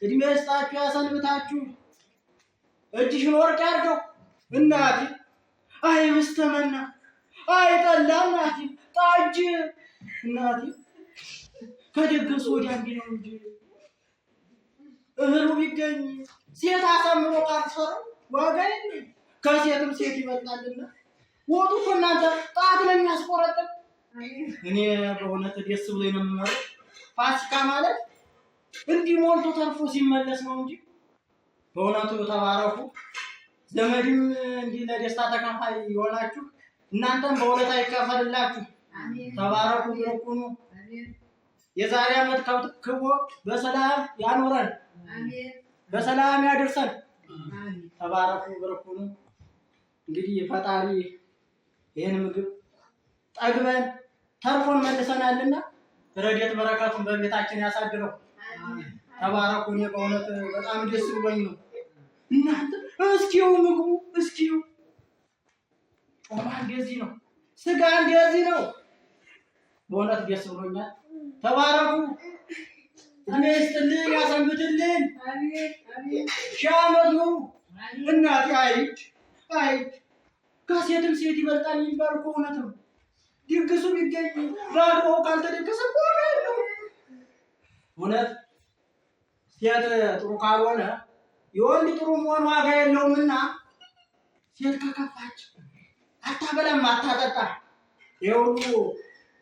እድሜ ይስጣችሁ፣ ያሰንብታችሁ። እጅሽን ወርቅ ያድርገው እናቴ። አይ ብስተመና፣ አይ ጠላ እናቴ፣ ጣጅ እናቴ። ከደገሱ ወዲያ እንዲህ ነው እንጂ እህሉ ቢገኝ ሴት አሳምሮ ካልሰራው ዋጋ የለም። ከሴትም ሴት ይበልጣልና ወጡ እኮ እናንተ ጣት ነው የሚያስቆረጥም። እኔ በእውነት ደስ ብሎኝ ነው የምመረው። ፋሲካ ማለት እንዲህ ሞልቶ ተርፎ ሲመለስ ነው እንጂ በእውነቱ ተባረኩ። ዘመድም እንዲህ ለደስታ ተካፋይ የሆናችሁ እናንተም በእውነት አይከፈልላችሁ። ተባረኩ፣ ብርኩኑ። የዛሬ ዓመት ከብክቦ በሰላም ያኖረን፣ በሰላም ያደርሰን። ተባረኩ፣ ብርኩኑ። እንግዲህ ፈጣሪ ይህን ምግብ ጠግበን ተርፎን መልሰናልና ረድኤት በረከቱን በቤታችን ያሳድረው። ተባረኩ። እኔ በእውነት በጣም ደስ ብሎኝ ነው። እናንተ እስኪው ምግቡ እስኪው ጮማ እንደዚህ ነው፣ ስጋ እንደዚህ ነው። በእውነት ደስ ብሎኛል። ተባረኩ። እድሜ ይስጥልን፣ ያሰንብትልን። ሺህ ዓመት ኑሩ። እናቴ አይች አይች ከሴትም ሴት ይበልጣል የሚባል እኮ እውነት ነው። ድግሱ ቢገኝ በአግባቡ ካልተደገሰ እኮ ዋጋ የለውም። እውነት ሴት ጥሩ ካልሆነ የወንድ ጥሩ መሆን ዋጋ የለውምና ሴት ከከፋች አታበላም፣ አታጠጣም። ይሄ ሁሉ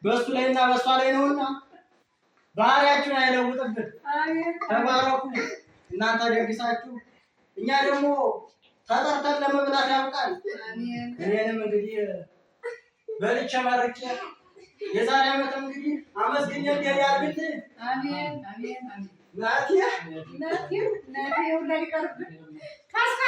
በእሱ ላይና በእሷ ላይ ነውና ባህሪያችሁን አይለውጥብን። ተባረኩ። እናንተ ደግሳችሁ እኛ ደግሞ ተጠርተን ለመብላት ያብቃል። እኔንም እንግዲህ በልቼ መርቄ የዛሬ ዓመት እንግዲህ አመስግኜ እንዲሄድ ያድርግልን። አሜን አሜን አሜን። ናቴ እናቴ እናቴ ሁላ ሊቀርብን ተስፋ